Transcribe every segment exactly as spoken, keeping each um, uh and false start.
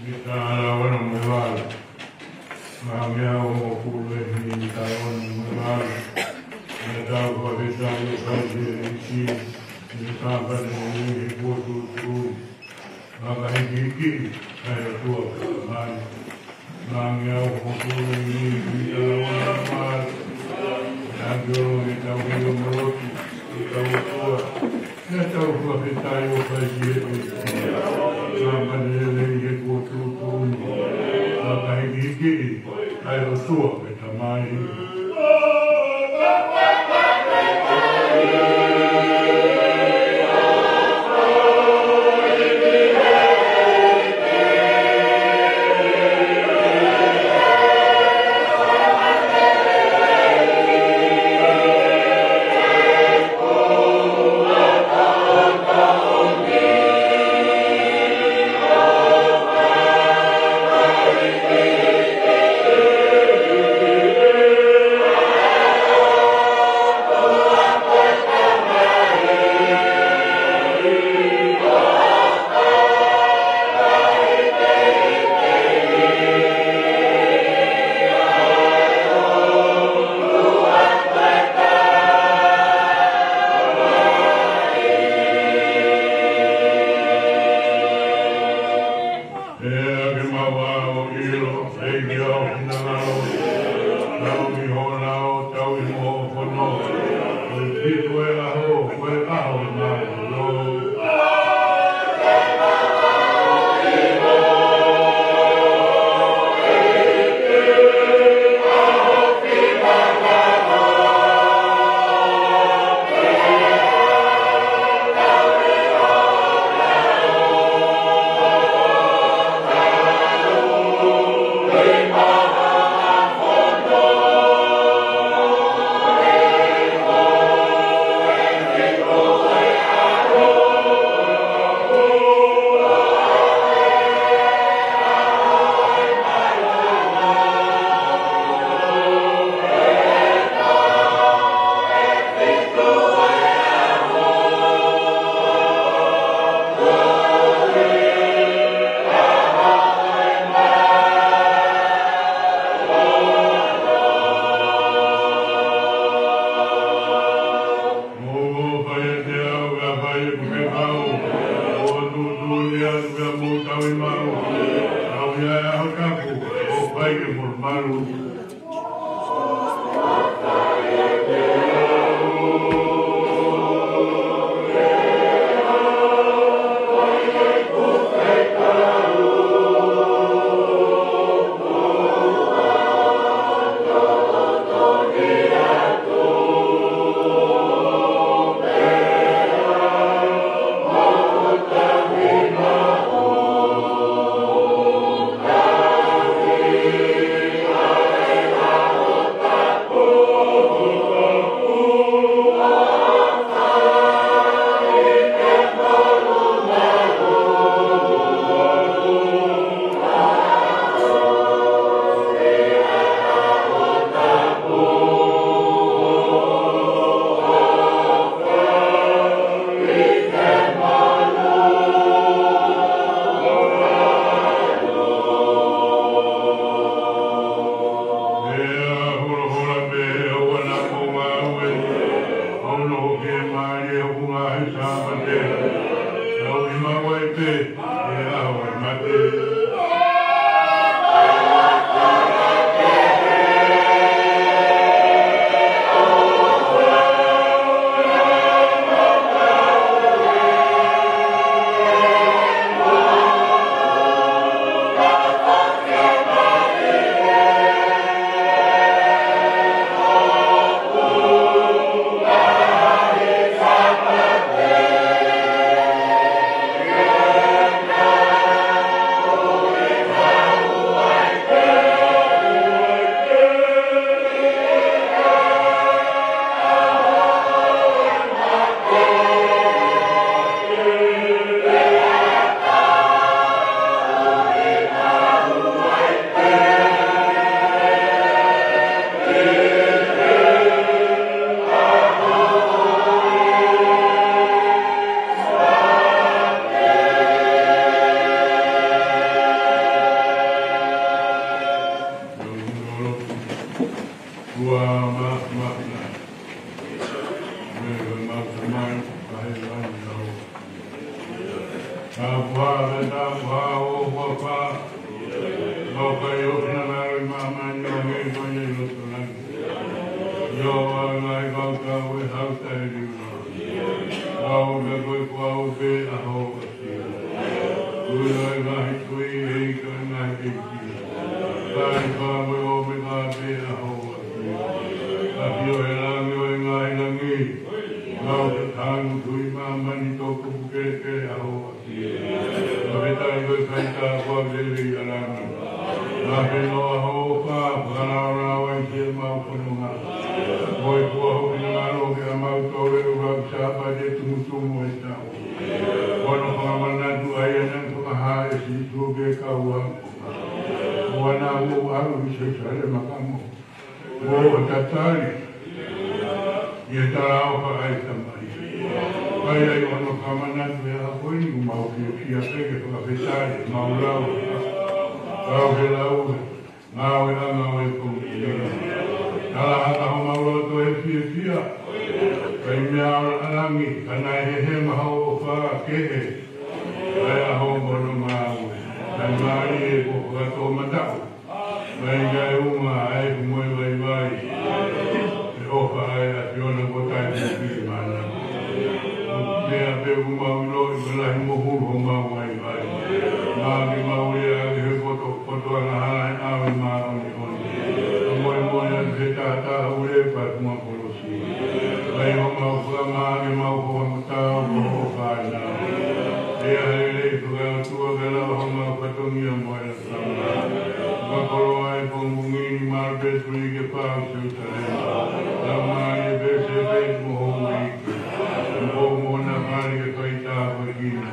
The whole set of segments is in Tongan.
Mitala ono mo e valu. Maʻu mei he ongo pulu ʻe himi mitala ono mo e valu. Naʻa tau fakafetaʻi ʻo fai ki he ʻEiki, ʻi he kāpane ʻo e ʻEiki kuo tuʻutuʻuni. Fakahīkihikiʻi ʻa e ʻOtua ko e Tamai. Maʻu mei he ongo pulu ʻe himi mitala ono mo e valu. Naʻa tau ʻi he tau hio mo lotu, ʻi he tau ʻOtua. Naʻa tau fakafetaʻi ʻo fai ki he ʻEiki. Kāpane lelei ʻe kuo tuʻutuʻuni. Fakahīkihikiʻi ʻa e ʻOtua ko e Tamai. ʻEiki, maʻu ʻa hoʻo ʻilo, ʻEiki, ʻa ho finangalo, tauhi hoʻo lao, tauhi mo hoʻo fono. Ko e fitu ʻo e ʻaho, ko e ʻaho ʻo e mālōlō. Mou fai ʻiate au ʻa e fai ʻeku fekau, ʻo tuʻutuʻuni atu ʻa e mou tauhi maʻu, tauhi ʻa e ʻaho tapu, ʻo fai ke mou malu. ʻOku ʻi ai ʻa e finangalo ʻi māmani ʻo hangē ko ia ʻi loto langi. ʻIo, ʻa e ngaahi kautau ʻe hau taʻeliu. Kau pē ko e kau pē ʻa ho ʻafio. Tui ʻo e ngaahi tui, ʻEiki ʻo e ngaahi ʻeiki. Tali fā mo e ʻOmeka pē ʻa ho ʻafio. ʻAfio ʻi he langi ʻo e ngaahi langi. Mau ke tanu tui māmani toko pukelekele ʻa ho ʻafio. Fakafetaʻi ko e fai tāpuaki lelei ʻa langi. Ngaahi pē noa ho ʻofa, fakalaolao ai siʻemau fononga. Mo e fua ho finangalo ke ʻa mau tole ʻo lau Sāpate tumutumu e taʻu. Ko hono fakamanatu ai ʻa e fakahā ʻe Sīsū ki he kau ʻaposetolo. ʻOua naʻa mou ʻalu ʻi Selusalema ka mou ʻo tatali ʻi he talaʻofa ʻa e Tamai. Ka ʻi ai hono fakamanatu he ʻaho ko eni, ʻoku mau fiefia pē ke fakafetaʻi, mau lau. Kau he lau, ngāue ʻa ngāue ko ia. Tala hake homau loto he fiefia. Ka ʻi he meʻa ʻo langi, ka naʻe hehema ho ʻofa kehe. Ka ʻi ai hoʻo mono ngāue. Naʻe mālie ko e fakatoʻomataʻu. Mai ia e uma ai mo e vaivai. ʻE ʻofa ai ʻa e ʻAfiona ko e taimi pili mana. Meʻa pē ʻoku mau ʻiloʻi ko e lahi mo hulu homau vaivai. Maʻa ke mau lea ʻaki he poto, poto angahala ʻe ʻave māʻoniʻoni. Ka moemoe atu he taʻataʻa ʻoku lepa ʻi he funga kolosi. Mai homau fakamaʻa ke mau hohamata mo hoʻo fānau. ʻE ʻi ai ha lelei fakaʻotua ke lava homau fatongia mo e Fakakoloa e pongipongi ni, malu pē tui ke pau Selusalema. Laumālie pē Sēpeti mo hono ʻeiki. Mo hono fale ke fai tāpuekina.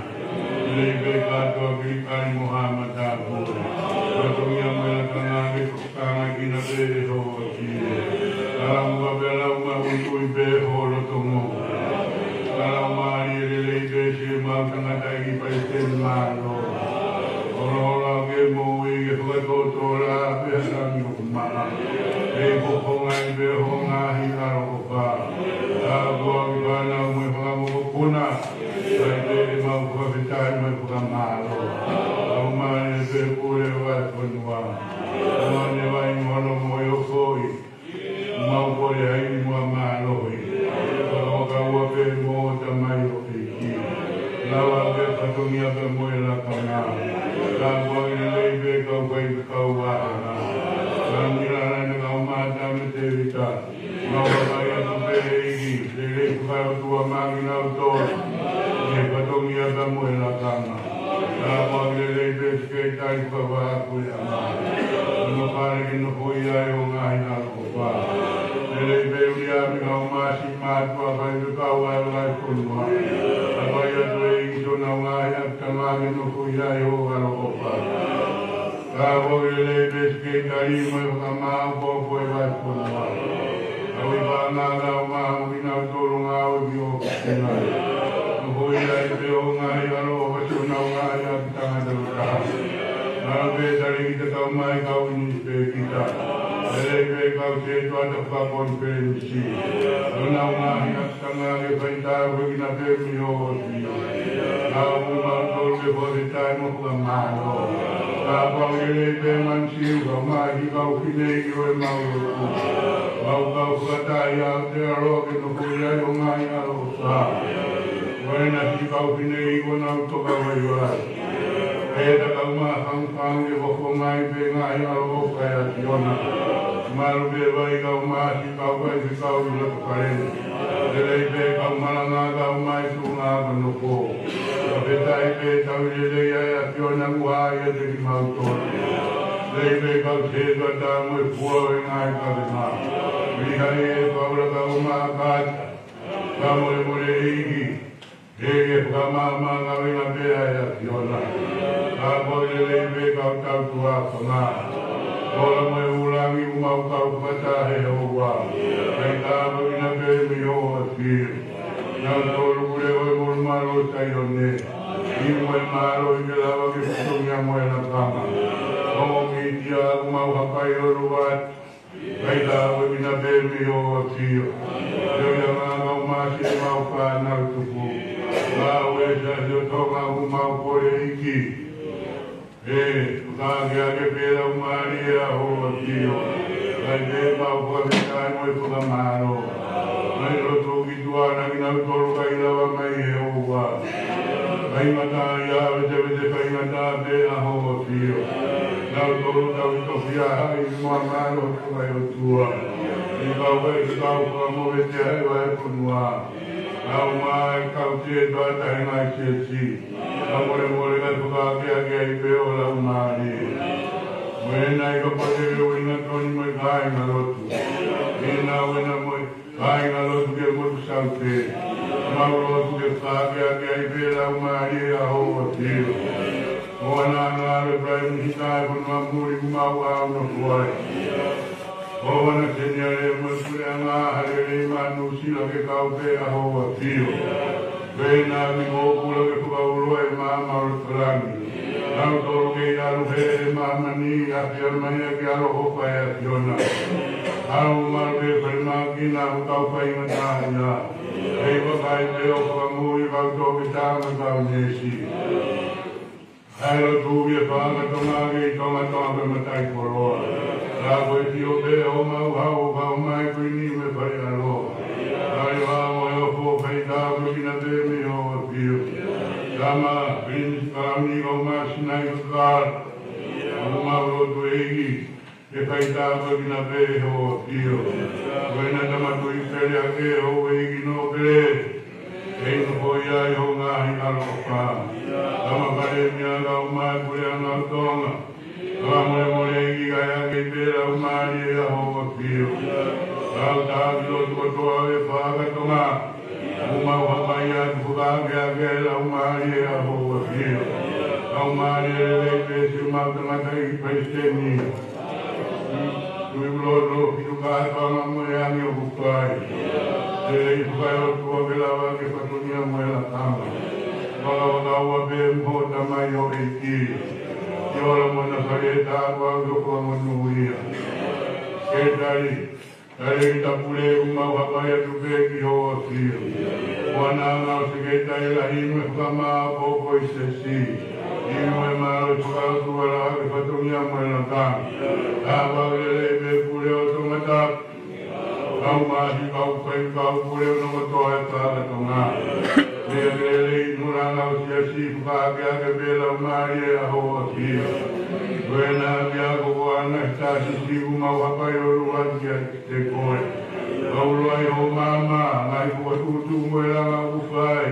Lelei pē kātoa Kilikali mo Haʻa Matāpule. Fatongia mo e lakanga ke tokanga kina pē ʻe ho ʻafio. Ka lau pē lau maʻu tui pē ho loto mo. Ka laumālie lelei pē siʻemau tangataʻeiki palesiteni mālōlō. Holoholo ke moʻui ke fakatōtō la pē ha langi ʻoku maʻa. Pea fofongaʻi pē ho ngaahi ʻaloʻofa. Tāpuakiʻi fānau mo e fanga mokopuna. Fai pē ʻemau fakafetaʻi mo e fakamālō. Laumālie pē pule ʻo e fonua. Tama ne vai mo hono moʻui ʻo foʻi. Mau kole ai mo e mālohi. Fakakaukau pē mo e Tamai ʻo e ʻEiki. Lava ke fatongia pē mo e lakanga. Tāpuakiʻi lelei pē kau faifekau ʻa e ʻAfiona. Ka mila lana kau Māta mo Tēvita. Mau vakai atu pē ʻEiki, lelei fakaʻotua maʻa kinautolu. ʻI he fatongia pē mo e lakanga. Tāpuakiʻi lelei pē Sekelitali Fakavā Puleʻanga. Hono fale ke nofo ai ʻo ngaahi ʻaloʻofa. Lelei pē ʻUliami Haumasi, mātuʻa faifekau ʻa e fonua. Vakai atu ʻEiki ki honau ngaahi ʻapitanga ke nofo ai ʻo ʻaloʻofa. Tāpuakiʻi lelei pē Sekelitali mo e fakamaau ko e fonua. Kau ʻi paʻanga kau maʻa mo kinautolu ngāue ki ʻōfisi. Nofo ai pē ʻo ngaahi ʻaloʻofa ʻi honau ngaahi ʻapitanga takitaha. Malu pē Talēkita Kaumai, kau ʻinisipēkita. Lelei pē kau sētuata fakakonifelenisi. Honau ngaahi ʻapitanga ke fai tāpuekina pē mei ho ʻafio. Kau mautolu ke fakafetaʻi mo fakamālō. Tāpuakiʻi lelei pē Manisiu, kau mai ki kau fineʻeiki ʻo ʻemau lotu. Mau kau fakataha ʻi Aotearoa ke nofo ai ʻo ngaahi ʻaloʻofa. Ko ena ki kau fineʻeiki ʻoku nau toka vaivai. Pea kau maʻa Fangufangu ke fofongaʻi pē ngaahi ʻaloʻofa ʻa e ʻAfiona. Malu pē vai kau maʻa siʻi kau faifekau ʻi loto fale ni. Lelei pē kau malanga kau mai tuʻunga ʻa e nofo. Fakafetaʻi pē tauhi lelei ʻa e ʻAfiona ʻoku ʻiate kimautolu. Lelei pē kau sētuata mo e fua ʻo e ngaahi kavenga. Vili hai e paula kau maʻa kata. Ka molemole ʻEiki. Ke ke fakamaʻamaʻa ngāue pē ʻa e ʻAfiona. Tāpuakiʻi lelei pē kau tautua fanga. Tola mo e ʻū langi ʻoku mau kau fakataha he houa. Fai tāpuekina pē mei ho ʻafio. Nautolu ʻoku leʻo ʻi he molumalu ʻo Saione. ʻI mo e mālohi ke lava ke fatongia mo e lakanga. Ko e mītia ʻoku mau hapai ʻo lua. Fai tāpuekina pē mei ho ʻafio. Ke ʻoua naʻa mau masi ʻemau fānau tupu. Mau ʻe sa sio Tonga ʻoku mau kole ʻEiki. ʻE, fakaakeake pē Laumālie ʻa ho ʻAfio. Kae pehē ʻoku mau fakafetaʻi mo e fakamālō. Mai lotu ki tuʻa na kinautolu ʻoku ʻi lava mai he ʻoua. Faingataʻaʻia, vetevete faingataʻa pē ʻa ho ʻAfio. Nautolu tau tofiʻa ai mo mālō ko e ʻOtua. ʻI kau ai ki kau fakamoveʻi ai ʻa e fonua. Kau mai kau te tua tahi mai siasi. Ka molemole kae fakaakeake ai pē ho Laumālie. Mo e nai ka pate le uinga toni mo e kāingalotu. ʻI he nau ena mo e kāingalotu ke motu saute. Mau lotu ke fakaakeake ai pē Laumālie ʻa ho ʻAfio. ʻOua naʻa ngalo e Prime Minister ʻa e fonua muli ʻoku mau ʻaunofo ai. ʻOua naʻa seniale mo e puleʻanga ʻa Lelei mo Nuʻusila ke kau pē ʻa ho ʻAfio. Pea naʻa mou kula ke fakaulo e maama ʻo e langi. Nautolu kei ʻalu he ʻe māmani ʻa pia mai ʻa ke ʻaloʻofa ʻa e ʻAfiona. ʻAlu malu pē fale mākina ʻo kau faingataʻaʻia. ʻEi vakai pē ʻo fakamoʻui kau toketā mo e kau neesi. ʻAi lotu ʻi he fanga Tonga ke ʻi Tonga, Tonga ko e mataʻikoloa. Ka ko e fio pē homau hau ʻo kau mai ko eni mei Fale ʻAlo. Ka ʻi he ʻao ʻo e ofo fai tāpuekina pē mei ho ʻAfio. Tama, Pilinisi Kalauni, kau mai Sinai Kakala. ʻOku mau lotu ʻEiki ke fai tāpuekina pē ho ʻAfio. Ko ena Tama Tuʻi Pele ʻa ke ho ʻEiki Nōpele. ʻEiki ko ia ʻi ho ngaahi ʻaloʻofa. Tama Palēmia kau mai puleʻanga ʻo Tonga. Tama molemole ʻEiki kae ʻai ke pē Laumālie ʻa ho ʻAfio. Kau taki lotu kotoa ʻo e fanga Tonga. ʻOku mau hapai atu fakaakeake e Laumālie ʻa ho ʻAfio. Laumālie lelei pē siʻemau tangataʻeiki Palesiteni. Tuʻi Lolo, Fitukātoanga mo e angi ʻoku fai. Lelei fakaʻotua ke lava ke fatongia mo e lakanga. Vakavakau ʻa pē mo ho Tamai ʻo ʻEiki. Ke ola mo na fale tāpuaki ʻo fakamonūʻia. Sekelitali, Talēkita Pule, ʻoku mau hapai atu pē ki ho ʻAfio. Ko ʻAna ʻo Sekelitali Lahi mo e fakamāʻopoʻopo ʻi siasi. ʻI mo e mālō fakautuala ke fatongia mo e lakanga. Tāpuaki lelei pē Pule ʻo Tongatapu. Kau masi, kau faifekau, pule ʻo nau kotoa e fanga Tonga. Meʻa ke lelei ʻi he langa ʻo e siasi, fakaakeake pē Laumālie ʻa ho ʻAfio. Ko ena ʻapiako ko ʻAna ʻi Tāsisi ʻoku mau hapai ʻo lua ki ai. Te koe. Kau loi ho maama, ngaahi fokotuʻutuʻu mo e langa ʻoku fai.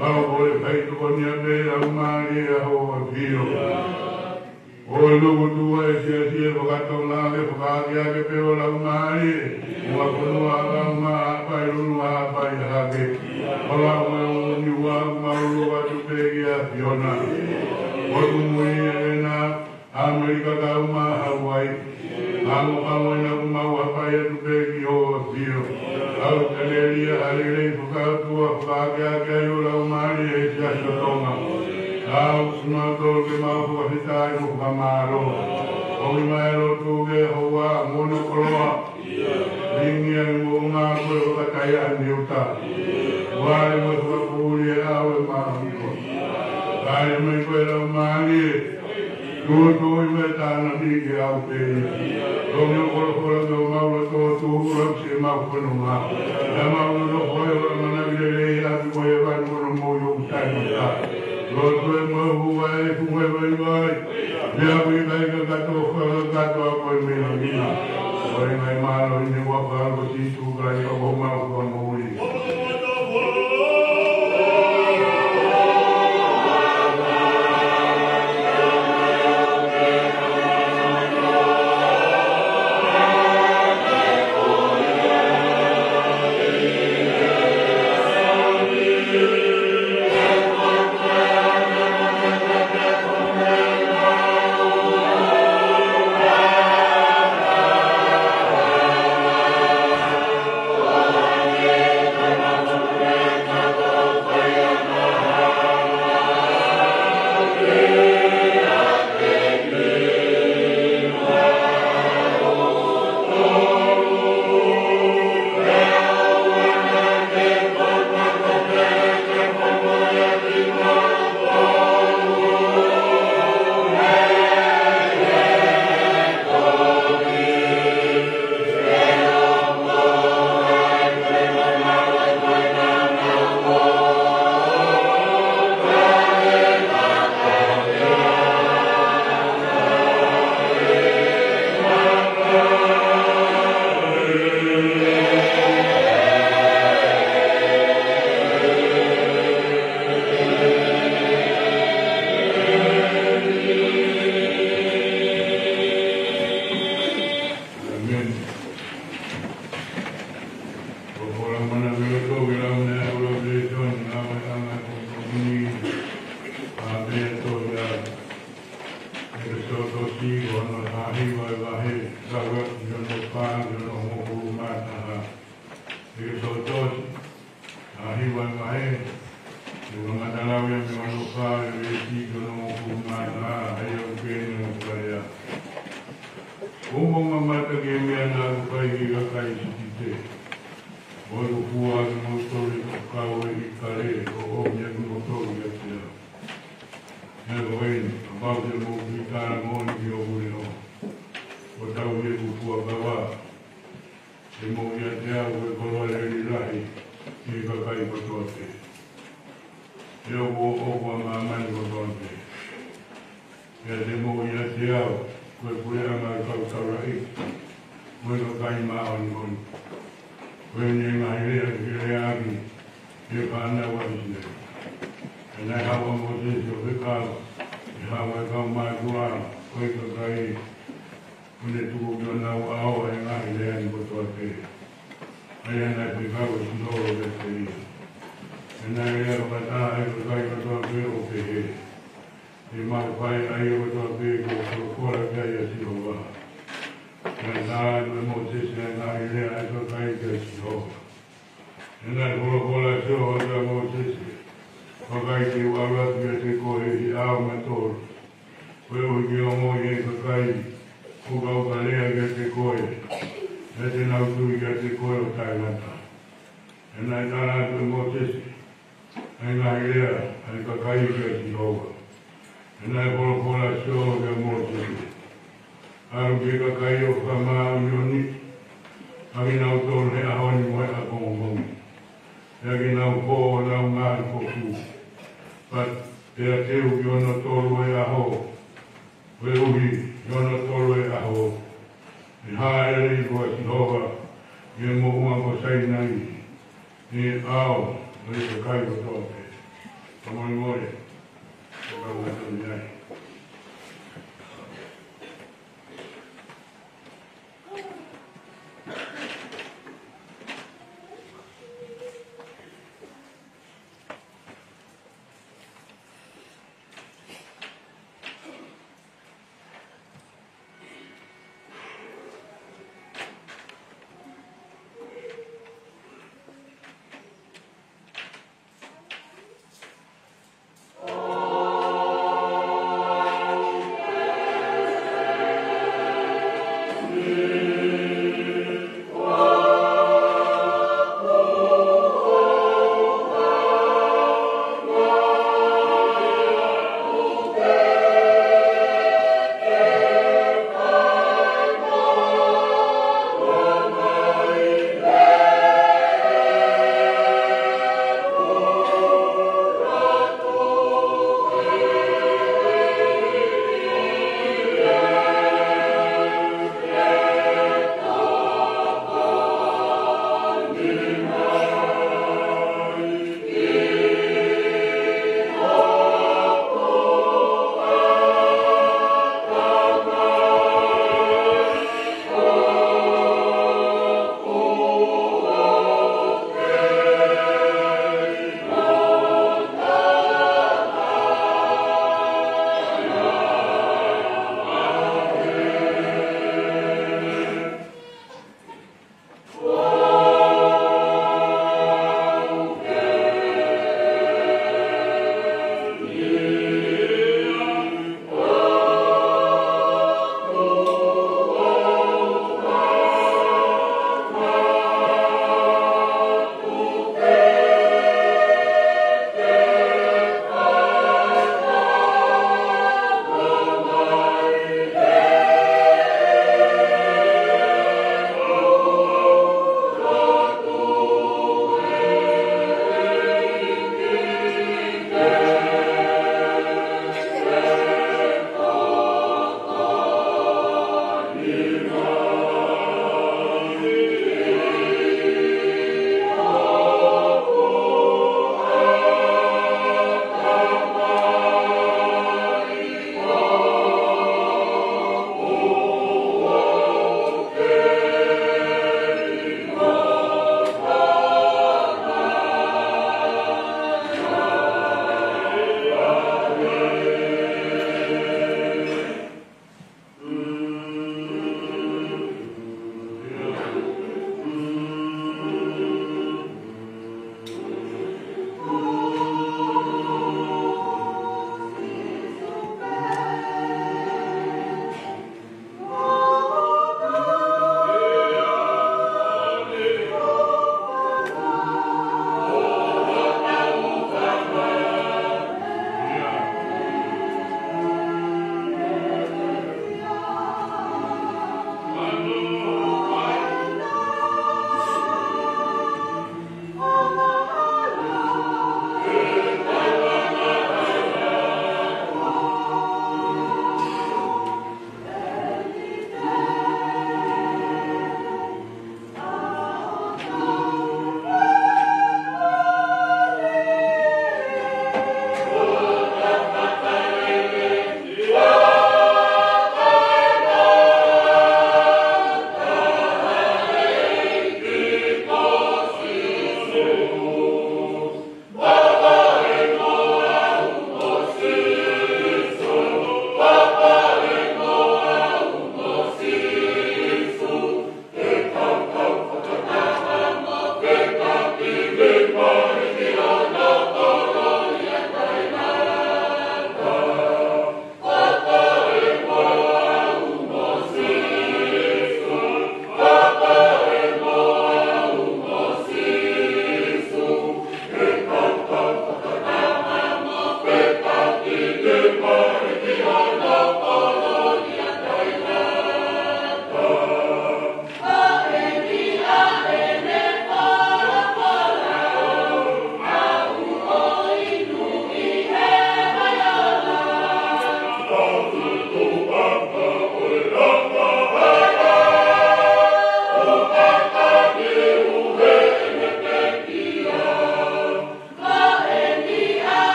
Kau kole fai tokonia pē Laumālie ʻa ho ʻAfio. ʻO e lokotua e siasi e fakatonga ke fakaakeake pē ho Laumālie. Mo e fonua ʻa kau ma hapai lunu hapai hake. Kau lau mo e ʻuniua ʻoku mau lotu atu pē ki he ʻAfiona. ʻO tumuʻi ʻena ʻAmelika kau mai Hauaiʻi. Kau kau ena ʻoku mau hapai atu pē ki ho ʻAfio. ʻAutelēlia, ʻa e lelei fakautuʻa fakaakeake ai ho Laumālie he siasi ʻo Tonga. Kau sima tolu ke mau fakafetaʻi mo fakamālō. ʻOmi mai lotu ke hoa mo hono koloa. Lingia ni mo ngā koe fakataia ni uta. Wai mo fakapuli e au e mahu ko. Kai mai ko e Laumālie. Tutu i me tāna ni ke au pē. Tō mi o kolokola ke o mau lo tō tu ula si mau kono ngā. Na mau lo koe o la mana lelei a ki koe e vanu kono mo yo utai mata. Lo koe mo hua e fu e vai vai. Mea kui kai ka kato fala kato a koe me na mina. Koe ngai mālō i ne wa fala ko Sīsū Kalaisi ko mau ko mo ui. ʻEkisotosi, ko hono taha hiva ʻo e vahe, lau atu mei hono fā ki hono hongofulu mā taha. ʻEkisotosi, taha hiva ʻo e vahe, ʻe kamata lau ia mei hono fā ʻo e veesi ki hono hongofulu mā taha, ʻa ia ʻoku pehē ni hono fakalea. ʻOku mou mamata ki he meʻa naʻa ku fai ki he kakai ʻIsipite, ʻo ʻeku fua kimoutolu ʻi he kau ʻo e ʻikale, ʻo ʻomi ʻa kimoutolu kiate au. Pea ko eni, kapau te mou fie tala moʻoni ki hoku leʻo, ʻo tauhi ʻeku fuakava, te mou ʻiate au ko e koloa lelei lahi ʻi he kakai kotoa pē. Pea ʻoku ʻoʻoku ʻa māmani kotoa pē. Pea te mou ʻiate au ko e puleʻanga ʻo e kau taulaʻeiki, mo e kakai māʻoniʻoni. Ko eni ʻa e ngaahi lea ke ke leaʻaki ki he fānau ʻa ʻIsileli. Pea naʻe haʻu ʻa Mōsese ʻo fekau ʻi he haʻu ʻa e kau mātuʻa ʻo e kakai, ʻo ne tuku ki honau ʻao ʻa e ngaahi lea ni kotoa pē, ʻa ia naʻe fekau ʻe Sihova kiate ia. Pea naʻe lea fakataha ʻa e kakai kotoa pē ʻo pehē, Te mau fai ʻa ia kotoa pē kuo folofola ki ai ʻa Sihova. Pea naʻe tala atu ʻe Mōsese ʻa e ngaahi lea ʻa e kakai kia Sihova. Pea naʻe folofola ʻa Sihova kia Mōsese, Vakai, te u ʻalu atu kiate koe ʻi he ʻao matolu, koeʻuhi ke ongoʻi ʻe he kakai ʻoku ou lea kiate koe, pea te nau tui kiate koe ʻo taʻengata. Pea naʻe tala atu ʻe Mōsese ʻa e ngaahi lea ʻa e kakai kia Sihova. Pea naʻe folofola ʻa Sihova kia Mōsese, ʻAlu ki he kakai ʻo fakamāʻoniʻoniʻi ʻa kinautolu he ʻaho ni mo e ʻapongipongi, pea ke nau fō ʻo nau ngaahi kofu, pea, pea teu ki hono tolu ʻo e ʻaho, koeʻuhi ki hono tolu ʻo e ʻaho ʻe hāʻele ʻi ko ʻa Sihova ki he moʻunga ko Sainai, ʻi he ʻao ʻo e kakai kotoa pē. Fakamolemole, ʻo kau atu ni ai.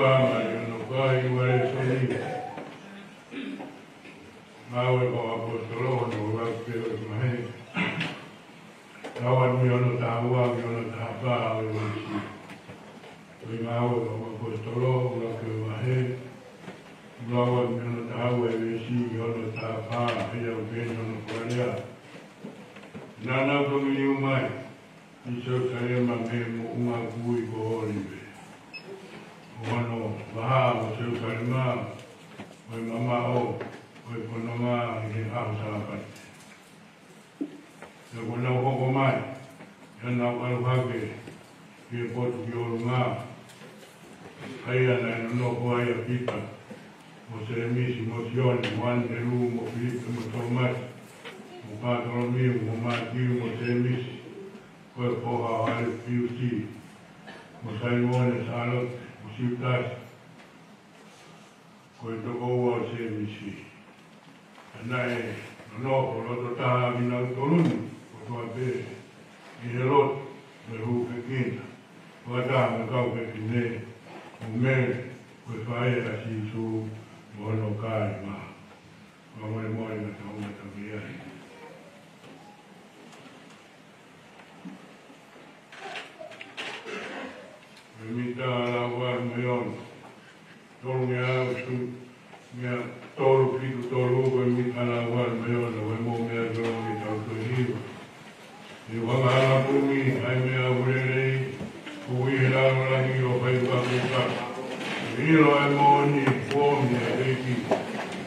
Māmani ono kai uale soni. Ngāue ʻa e Kau ʻAposetolo, hono ua pē ʻo e vahe. Lau atu mei hono taha ua ki hono taha fā ʻo e veesi. Ko e Ngāue ʻa e Kau ʻAposetolo, ua pē ʻo e vahe. Lau atu mei hono taha ua ʻo e veesi ki hono taha fā, ʻa ia ʻoku pehē ni hono fakalea. Naʻa nau toki liliu mai ʻi Selusalema mei he moʻunga kui ko ʻŌlive, ʻo hono vahaʻa ʻo Selusalema, ko e mamaʻo ʻo e fononga ʻi he ʻaho Sāpate. Pea kuo nau hoko mai, pea nau ʻalu hake ki he potu ki ʻolunga, ʻa ia naʻe nonofo ai ʻa Pita, mo Sēmisi, mo Sione, mo ʻAnitelū, mo Filipe, mo Tōmasi, mo Pātolomiu, mo Mātiu, mo Sēmisi ko e foha ʻo ʻAlefiusi, mo Saimone Sālote, mo Siutasi, ko e tokoua ʻo Sēmisi. Pea naʻe nonofo loto taha ʻa kinautolu ni kotoa pē ʻi he lotu, mo e hūfekina, fakataha mo e kau fefine, mo Mele ko e faʻē ʻa Sīsū, mo hono kāinga. Fakamolemole naʻa tau ngata mei ai. Ko e mita lau valu mo e ono. Tolungeau fitu, meʻa tolu fitu tolu, ko e mita lau valu mo e ono, ko e mou meʻa tolu mita ʻo e hiva. ʻE u hangahanga kumi ʻa e meʻa ʻoku lelei, ʻoku ʻi he lalo langi ʻo fai fakakūkaki. ʻE ʻilo ʻa e moʻoni, kuo ʻomi ʻe he ʻEiki.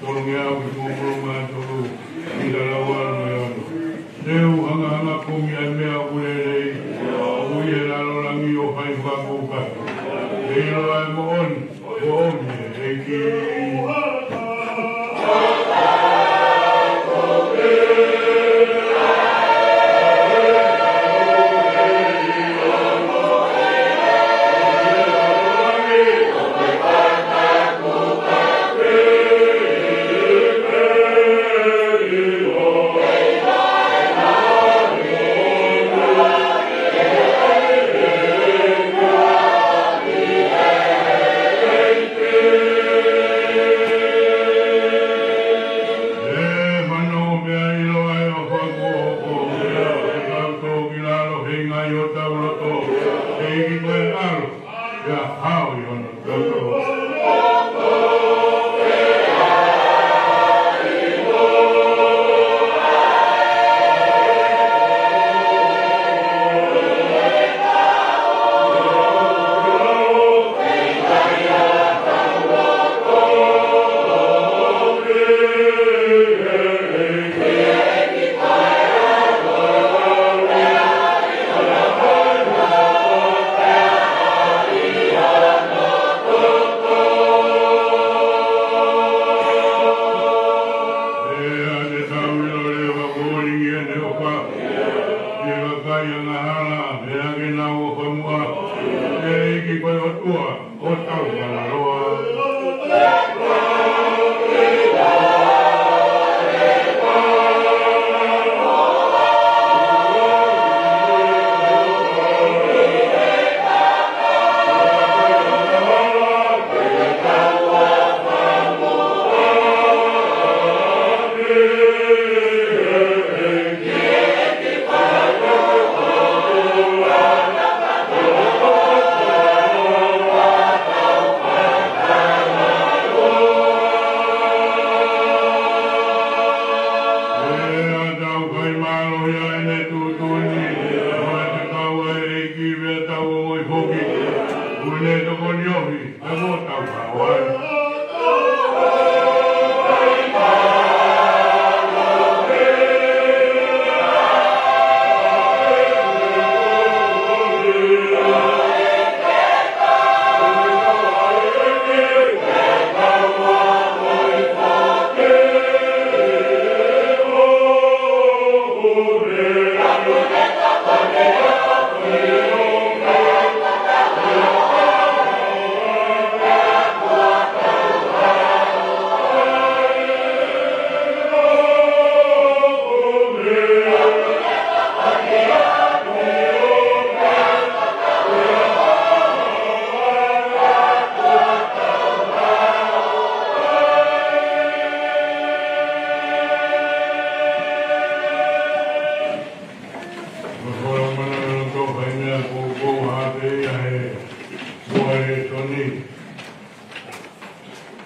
Tolungeau fitu mulu mā tolu, mita lau valu mo e ono. ʻE u hangahanga kumi ʻa e meʻa ʻoku lelei, ʻoku ʻi he lalo langi ʻo fai fakakūkaki. ʻE ʻilo ʻa e moʻoni, kuo ʻomi ʻe he ʻEiki. ʻE fānau, meʻa ʻiloa ʻa e ʻofa kuo hoko, ʻe kau tō ki lalo he ngaahi ʻo tau loto, ʻEiki ko e ʻAlo, ʻe hao ʻi hono toto. ʻE ʻa te tau ʻilo leva ko eni ʻene ʻofa ki he kakai angahala, meʻa ke nau ʻofa muʻa ki he ʻEiki ko e ʻOtua ʻo hotau Tamai. ʻE ʻa tau kai mālohi ʻa ʻene tuʻutuʻuni, ʻo e te kau ʻa e ʻEiki pea tau ongoʻi foki, ʻoku ne tokoni ofi, ʻa ko tau kau ai.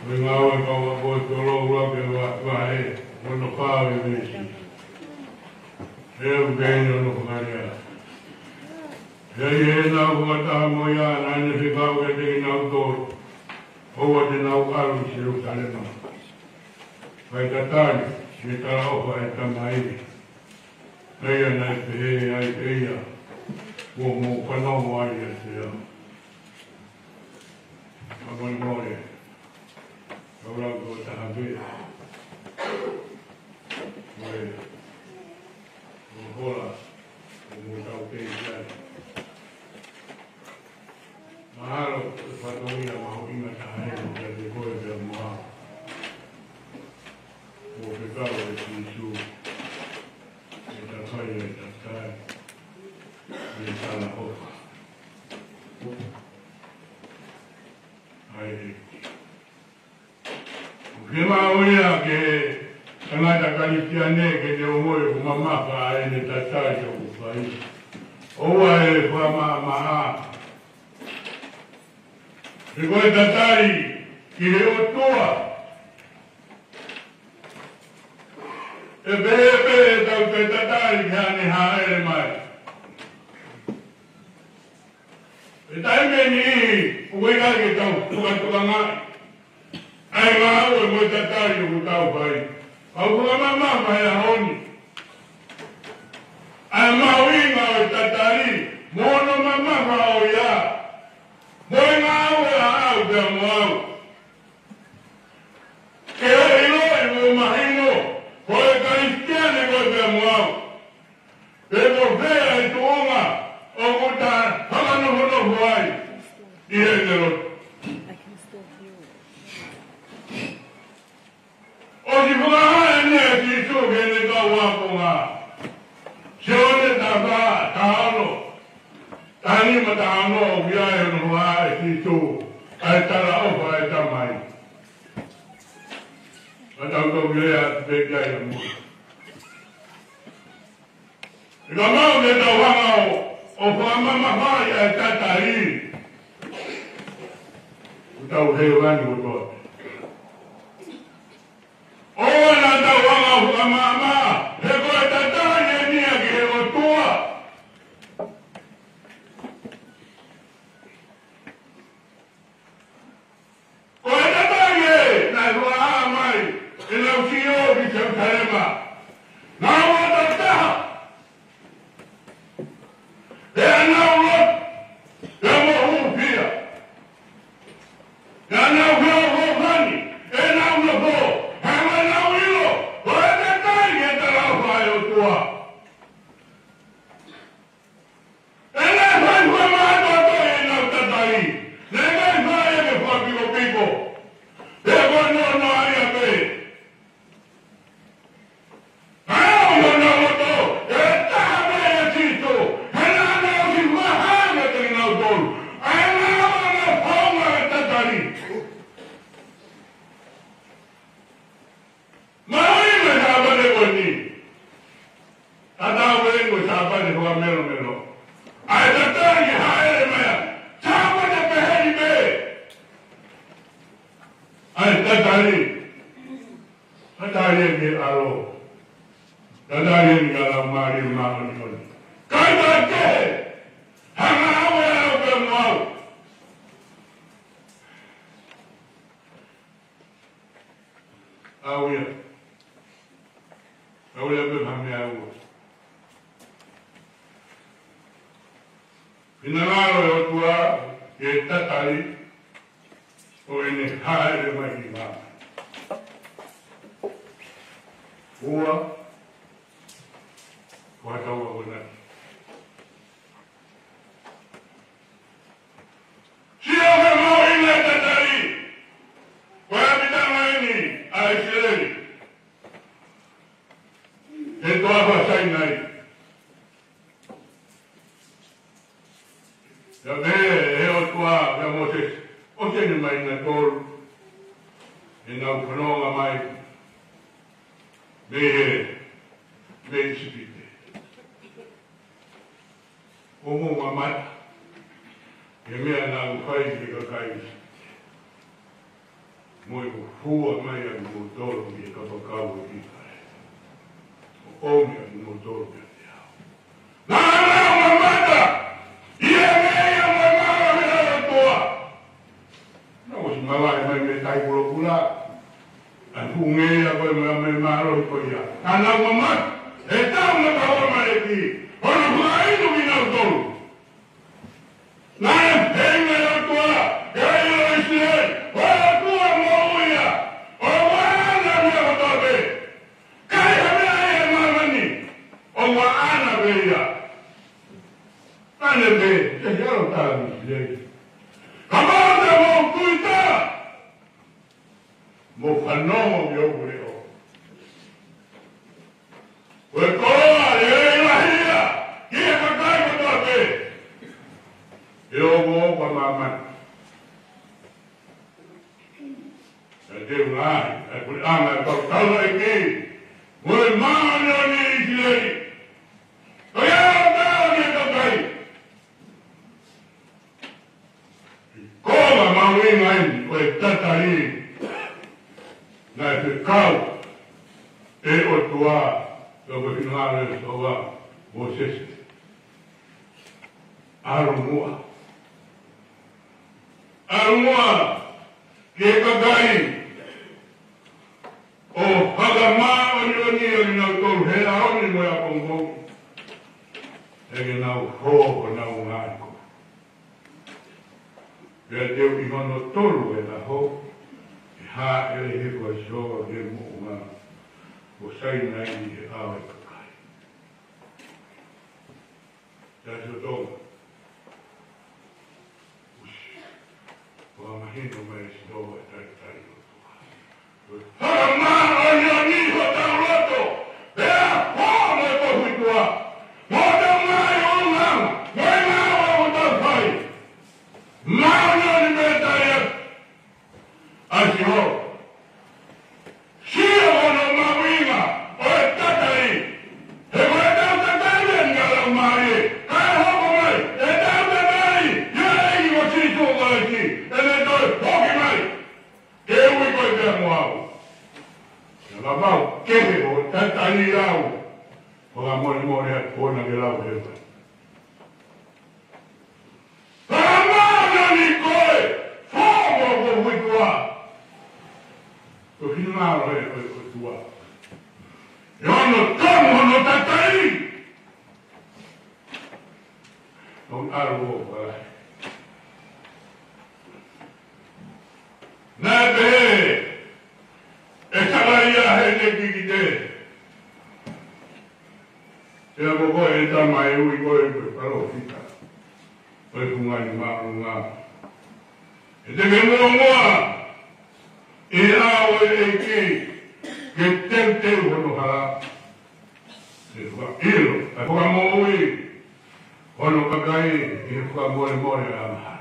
Ko e Ngāue ʻa e Kau ʻAposetolo, ʻuluaki vahe, vahe hono fā ʻo e veesi. He ʻoku peheni hono fakalea: He ʻi heʻenau fakataha mo ia, naʻa ne fekau kiate kinautolu, ʻOua te nau ʻalu ʻi Selusalema, kae tatali ki he talaʻofa ʻa e Tamai, ʻa ia naʻe pehē ai ʻe ia, Kuo mou fanongo ai ʻiate au. Fakamolemole, kau lau ko taha pē. Mo e, mo hola, mo tau pē ia. Mahalo ko e fatongia mahuʻinga taha eni kiate koe pea mo au. Ko e fekau ʻa Sīsū, ke ta fai ʻa e tatali, ʻi he talaʻofa ʻa e ʻEiki. ʻOku fiemaʻu ia ki he tangata Kalisitiane ke ne ongoʻi ʻoku mamafa ʻene tatali ʻoku fai. ʻOua ʻe fakamaʻamaʻa. He ko e tatali ki he ʻOtua, ʻe pehē pē ʻetau toe tatali ki haʻane hāʻele mai. ʻI he taimi ʻe niʻihi, ʻoku ʻikai ke tau tukatukangaʻi ʻa e ngāue mo e tatali ʻoku tau fai. Ka ʻoku fakamamafa he ʻaho ni ʻa e mahuʻinga ʻo e tatali, mo hono mamafa ʻo ia, mo e ngāue ʻaʻau pea mo au. Ke ʻiloʻi mo mahino, ko e Kalisitiane koe pea mo au, pe ko fē ʻa e tuʻunga ʻoku ta fakanofonofo ai ʻi heʻene lotu. ʻOsi fakahā ʻeni ʻe Sīsū ki heʻene kau ākonga. Sione taha fā, taha ono, taha nima, taha ono, ʻoku ʻi ai hono fakahā ʻe Sīsū ʻa e talaʻofa ʻa e Tamai. Ka tau toki lea atu pē ki ai ʻi mui. ʻIkai ke tau hanga ʻo, ʻo fakamamafaʻi ʻa e tatali, ʻoku tau hēvani kotoa. ʻOua naʻa tau hanga ʻo fakamamafaʻi, he ko e tatali ʻeni ia ki he ʻOtua. Ko e tatali ē naʻe fakahā mai ʻenau sio ki Selusalema. Naʻa nau ō taha, ʻenau lotu, ʻenau hūfia, ʻenau feʻofoʻofani, ʻenau nofo, he ʻoku nau ʻilo ko e tatali ʻa e talaʻofa ʻa e ʻOtua. ʻE naʻe fai fakamātoato ʻenau tatali. Naʻe ʻikai fai ia ke fakapikopiko. He ko e nonoʻa ia pē. Ka ʻi honau loto, ʻe taha pē ʻa Sīsū. He naʻa ne ʻosi fakahā kiate kinautolu ʻa e ngāue mo e founga ʻo e tatali. Mahuʻinga e Sāpate ko eni. Tatau pē mo e Sāpate fakamelomelo. ʻA e tatali ke hāʻele mai ai. Sāpate pehē ni pē. ʻA e tatali. Tatali ki he ʻAlo. Tatali ki he Laumālie Māʻoniʻoni. Kae ʻikai ke hanga ʻe au pea mo au. ʻAu ia. ʻAu ia pē ha meʻa ʻe ua. Finangalo e ʻOtua ke tatali ʻo ʻene hāʻele mai ki māmani. Ua, ko e tau akonaki. Sio ki he mahuʻinga e tatali. Ko e ʻapitanga eni ʻa ʻIsileli he toafa Sainai. Pea pehē ʻe he ʻOtua kia Mōsese, ʻosi eni mai na tolu ʻenau fononga mai mei he, mei ʻIsipite. ʻO mou mamata ki he meʻa naʻa ku fai ki he kakai ʻIsipite. Mo ʻeku fua mai ʻa kimoutolu mei he kapakau ʻo ʻIsileli, ʻo ʻomi ʻa kimoutolu kiate au. Naʻa nau mamata ʻi he ngeia mo e mālohi ʻa e ʻOtua. Naʻe ʻosi mavahe mai mei he Tahi Pulopula ʻa e fuʻu ngeia ko ē mo e mālohi ko ia. Naʻa nau mamata he taʻu naʻe tauhi mai ʻe he ʻEiki hono fakainu kinautolu. Naʻe feinga e ʻOtua ke ʻilo ʻe ʻIsileli, ko e ʻOtua moʻui ia, ʻoku ʻaʻana e meʻa kotoa pē. ʻIkai ha meʻa ia ʻi māmani, ʻoku ʻaʻana pē ia. Naʻa ne pehē, ʻE ʻalo tala ʻi ʻIsileli, kapau te mou tui tala, mou fanongo ki hoku leʻo. Ko e koloa ʻe lahi ia ki he kakai kotoa pē ʻi he okooko ʻa māmani. Naʻe teu ngaahi ʻa e puleʻanga ʻo e kau taulaʻeiki mo e māʻoniʻoni ʻi ʻIsileli. Ko ia ʻoku tala ki he kakai, Ko e konga mahuʻinga eni ʻo e tatali naʻe fekau ʻe he ʻOtua ʻi he finangalo ʻo Sihova, Mōsese. ʻAlu muʻa. ʻAlu muʻa ki he kakai ʻo fakamāʻoniʻoniʻi ʻa kinautolu he ʻaho ni mo e ʻapongipongi. He ke nau hoko honau ngaahi kovi. Pea te u ʻi hono tolu e ʻaho, ʻe hāʻele hifo ʻa Sihova ki he moʻunga ko Sainai ʻi he ʻao ʻo e kakai. Taʻe sotonga. ʻUsi. Fakamahino mai ʻe Sihova e talitali ʻo e ʻOtua. Fakamāʻoniʻoniʻi hotau loto, pea hoko mo e kofuituʻa, mo hotau ngaahi ʻulungaanga, mo e ngāue ʻoku tau fai. Māʻoniʻoni pē tali atu ʻa Sihova. Sio hono mahuʻinga ʻo e tatali. He ko ʻetau tatali eni ʻa e laumālie, kae hoko mai ʻetau tatali ʻia e ʻEiki ko Sīsū Kalaisi, ʻene toe foki mai ke ui koe pea mo au. Naʻa mau kehe ʻo tatali au, fakamolemole atu ʻoua naʻa ke lau hēvani. Fakamāʻoniʻoniʻi koe, hoko mo e kofuituʻa. Ko e finangalo ē ʻo e ʻOtua. ʻI hono tonu hono tatali. ʻOku ʻalu ʻo fai. Naʻe pehē ʻe Sakalaia heʻene kikite, Pea ko koe ʻe tama ʻe ui koe ko e palōfita ʻo e Fungani Māʻolunga. He te ke muʻomuʻa ʻi he ʻao ʻo e ʻEiki ke teuteu hono hala, ke fakaʻilo ʻa e fakamoʻui hono kakai ʻi he fakamolemole ʻa e angahala.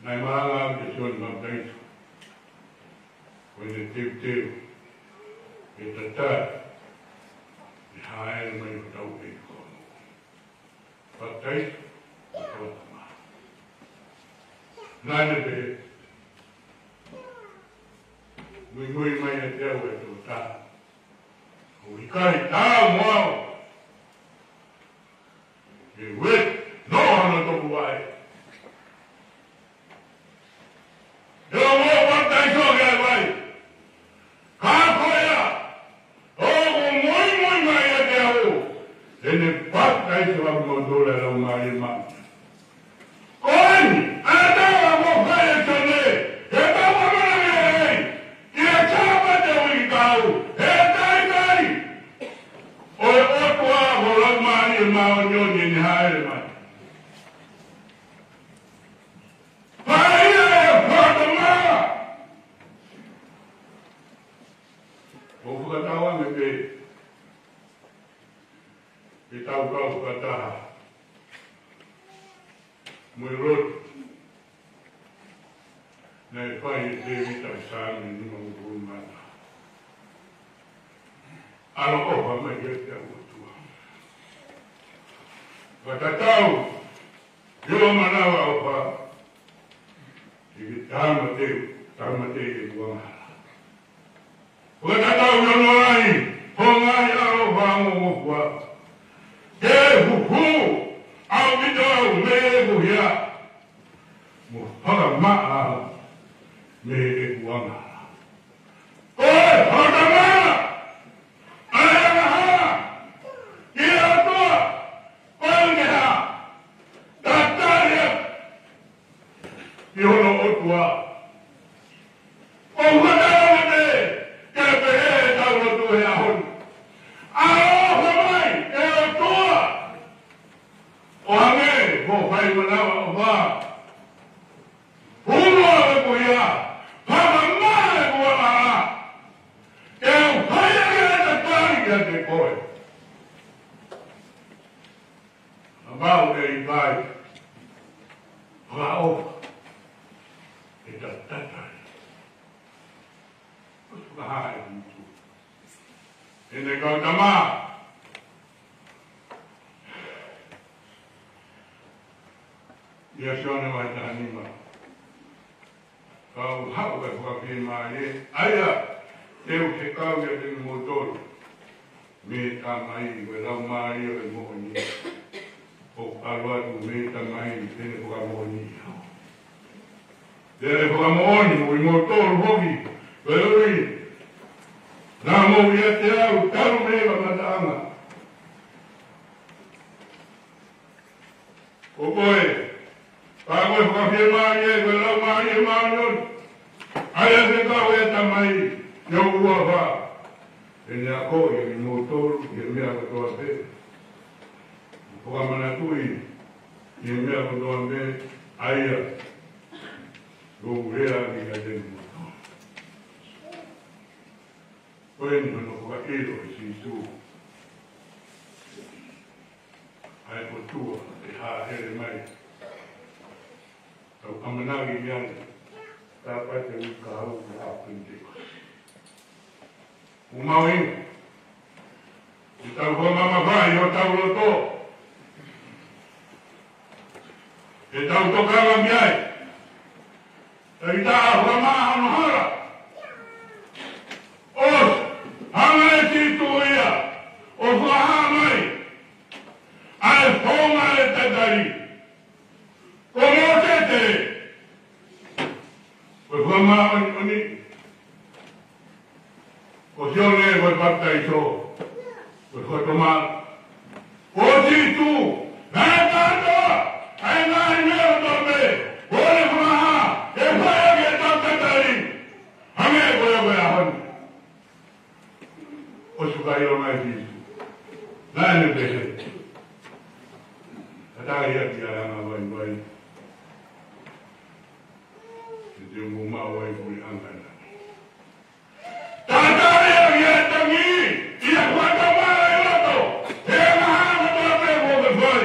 Naʻe malanga ʻa Sione Papitaiso, ko ʻene teuteu ke tatali ʻe hāʻele mai hotau ʻEiki ko Sīsū. Papitaiso, ko e Tamai. Naʻa ne pehē, muimui mai ʻiate au ʻa e tokotaha ʻoku ʻikai taau mo au ke u ʻeke noa hono topuvaʻe. He ʻoku ou papitaiso ki he vai, ka ko ia ʻoku muimui mai ʻiate au, te ne papitaiso ʻa kimoutolu ʻi he Laumālie Māʻoniʻoni. Ko eni ʻa e tala kuo fai ʻe Sione, ke tau ʻamanaki lelei ki he Sāpate uike kahaʻu, he talitali ʻo e ʻOtua ko e Laumālie Māʻoniʻoni ʻene hāʻele mai. Fai ia ʻi he fakatomala. ʻOku fakatauange pē ke tau kau fakataha mo e lotu naʻe fai ʻe Tēvita ʻi he Saame nimangofulu mā taha. ʻAloʻofa mai kiate au ʻOtua. Fakatatau ʻi hoʻo manavaʻofa, ʻi he tāmateʻi, tāmateʻi ʻeku angahala. Fakatatau ki hono ʻai ho ngaahi ʻaloʻofa mo e ngofua, ke hūhū ʻaupito au mei heʻeku hia, mo fakamaʻa au mei heʻeku angahala. Ko e hotama ʻa e angahala ki he ʻOtua, ko e ʻuhinga ke hā? Tatali ʻa ki hono ʻOtua. ʻOku ou tala atu ke pehē ʻetau lotu he ʻaho ni. ʻAloʻofa mai ki he ʻOtua ʻo hangē ko hoʻo fai manavaʻofa. Hū muʻa ʻeku hia, fakamaʻa ʻeku angahala, ke u fai ʻaki ʻa e tatali kiate koe. Kapau ʻe ʻikai fakaʻofa ʻeta tatali, ʻoku fakahā ʻe Sīsū ʻene kau tama. ʻIa Sione vahe taha nima. Ka u haʻu ʻo fakafiemālie, ʻa ia te u fekau ʻiate kimoutolu mei he Tamai, ko e Laumālie ʻo e moʻoni, ʻoku ʻalu atu mei he Tamai, te ne fakamoʻoniʻi au. Te ne fakamoʻoniʻi mo kimoutolu foki, koeʻuhi naʻa mou ʻiate au talu mei he kamataʻanga. Ko koe, ka ko e fakafiemālie, ko e Laumālie Māʻoniʻoni, ʻa ia te u fekau ʻe he Tamai ʻi hoku huafa, te ne akoʻi kimoutolu ʻi he meʻa kotoa pē, fakamanatuʻi ʻi he meʻa kotoa pē ʻa ia kuo u lea ʻaki kiate kimoutolu. Ko eni hono fakaʻilo ʻe Sīsū ʻa e ʻOtua ʻe hāʻele mai. Tau ʻamanaki ki ai, Sāpate uike kahaʻu ʻo e ʻaho Penitekosi. ʻOku mau inu, ʻi heʻetau fakamamafaʻi hotau loto, ʻetau tokanga ki ai, ʻe ʻikai te tau fakamaʻa hono hala. ʻOsi hanga ʻe Sīsū ia ʻo fakahā mai ʻa e founga ʻo e tatali. Ko Mōsese ko e fakamāʻoniʻoni, ko Sione ko e papitaiso, ko e fakatomala, ko Sīsū naʻe kātoa ʻa e ngaahi meʻa kotoa pē kuo ne fakahā ke fai ʻaki ʻetau tatali. Hangē ko ia ko e ʻaho ni. ʻOsi fakaʻilo mai Sīsū. Naʻa ne pehē, tatali ʻaki ʻa e anga vaivai, he te mou maʻu ʻa e puleʻanga ʻo e langi. Tatali ʻaki ʻa e tangi, ʻi he fakatomala ʻi loto, he anga hā kotoa pē kuo ke fai.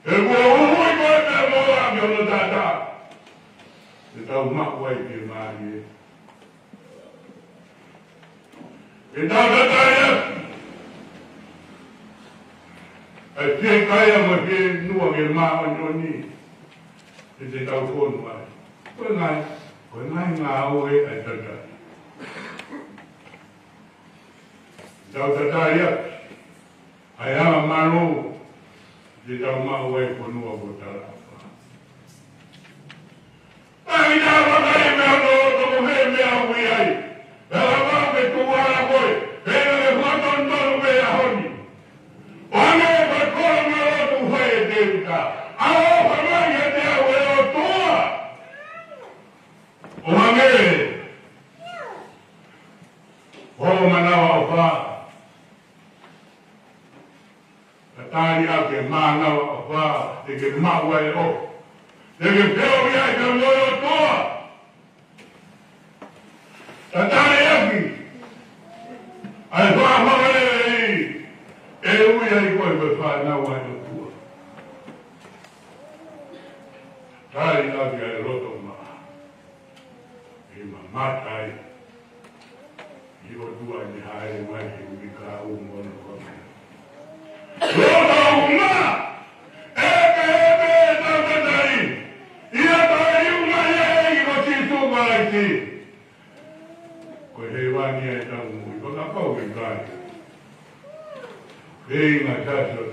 He kuo huhuʻi koe pea mo au ki hono taʻataʻa. Te tau maʻu ai ke mālie. Ke tau tatali ʻaki ʻa e fiekaia mo e fieinua ke māʻoniʻoni, he te tau fonu ai. Ko e ngaahi, ko e ngaahi ngāue ʻa e tatali. Ke tau tatali ʻaki ʻa e anga malū, te tau maʻu ai e fonua kuo talaʻofa. Pea ʻi he taha ʻe meʻa ʻo toko he meʻa ʻoku ʻi ai, pea kapau ʻoku ke tuʻu hala koe, pea ke fakatonutonu pē he ʻaho ni, ʻo hangē ko e koloa mo e lotu ʻoku fai ʻe Tēvita. ʻAloʻofa mai kiate au ʻe ʻOtua, ʻo hangē ko hoʻo manavaʻofa. Tatali ʻaki e manavaʻofa te ke maʻu ai ʻo te ke feohi ai pea mo e ʻOtua. Tatali ʻaki ʻa e fakafakalelei ʻe ui ai koe ko e fānau ʻa e ʻOtua. Tatali ʻaki ʻa e loto maʻa ʻe mamata ai ki he ʻOtua ʻi he hāʻele mai he uike kahaʻu mo hono fakamoʻui. Loto maʻa ʻe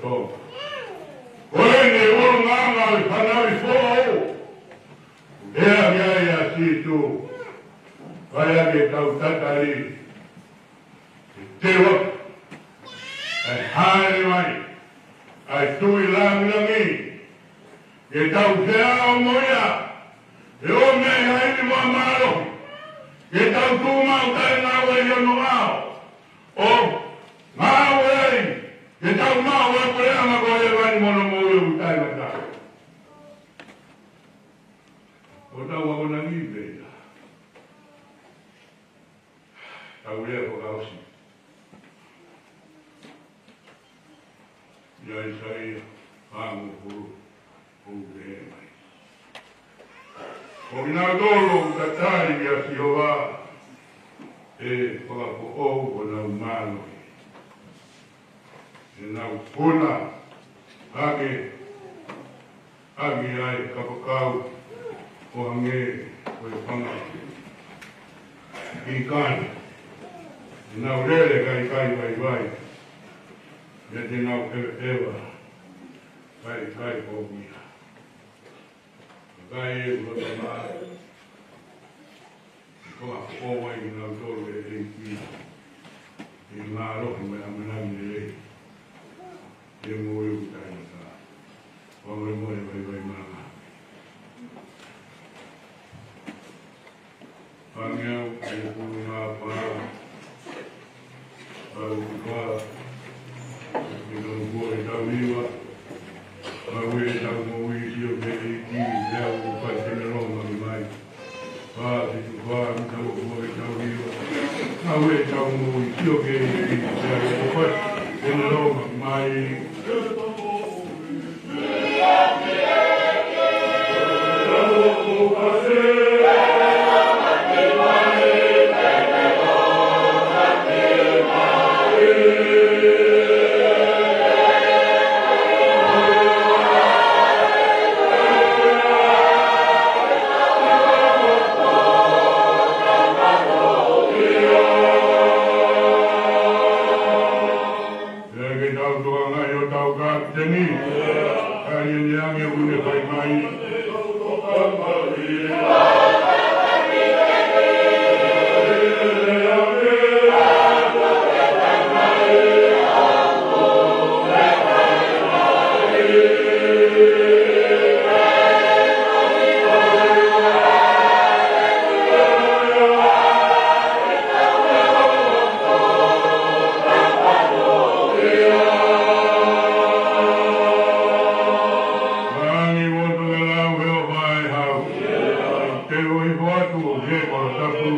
Tonga. Ko ʻene ʻulungaanga ʻi he fanauʻi foʻou. ʻEa, ʻa ia ʻa Sīsū. Kae ʻai ke tau tatali. Ke teu ʻa e hāʻele mai ʻa e Tuʻi Langilangi. Ke tau feʻao mo ia. He ʻoku ne ʻi ai ʻene mālohi. Ke tau tuʻu maʻu taʻengāue ʻi hono ʻao. ʻO ngāue ai. Ke tau maʻu ʻa e puleʻanga ko ē ʻa e ʻOtua mo hono moʻui ʻoku taʻengata. ʻO tau akonaki pē ia. Tau lea fakaʻosi. ʻIa ʻAisea fāngofulu ʻoku pehē mai. Ko kinautolu ʻoku tatali kia Sihova, ʻe fakafoʻou honau mālohi. ʻE nau puna hake ʻaki ʻa e kapakau ʻo hangē ko e fanga ʻīkani. ʻE nau lele kae ʻikai vaivai. Pea te nau ʻeveʻeva kae ʻikai poupou. Kakai ʻoku loto mai. Ko e fakafoʻou ʻa kinautolu ʻe he ʻEiki. ʻI he mālohi mo e ʻamanaki lelei. ʻI he moʻui ʻoku taʻengata. Fakamolemole, vaivai māmā. Fāngeau, ʻi he pulu mā pā. Tau ki fā. ʻI he tau kuo ʻe tau hiva. Mau ʻe tau moʻui sio ki he ʻEiki, pea ʻoku fai ke ne lōmaki mai. Fā, fitu, fā, ʻi he tau kuo ʻe tau hiva. Mau ʻe tau moʻui sio ki he ʻEiki, pea ʻoku fai ke ne lōmaki mai. Pea ke tau tokangaʻi hotau kapiteni. Ka ʻi heʻene ʻomi ʻoku ne fai mai. Langi ʻoku ke lau he ʻofa ʻa e hau. Te u ʻofa atu he kolo tapu.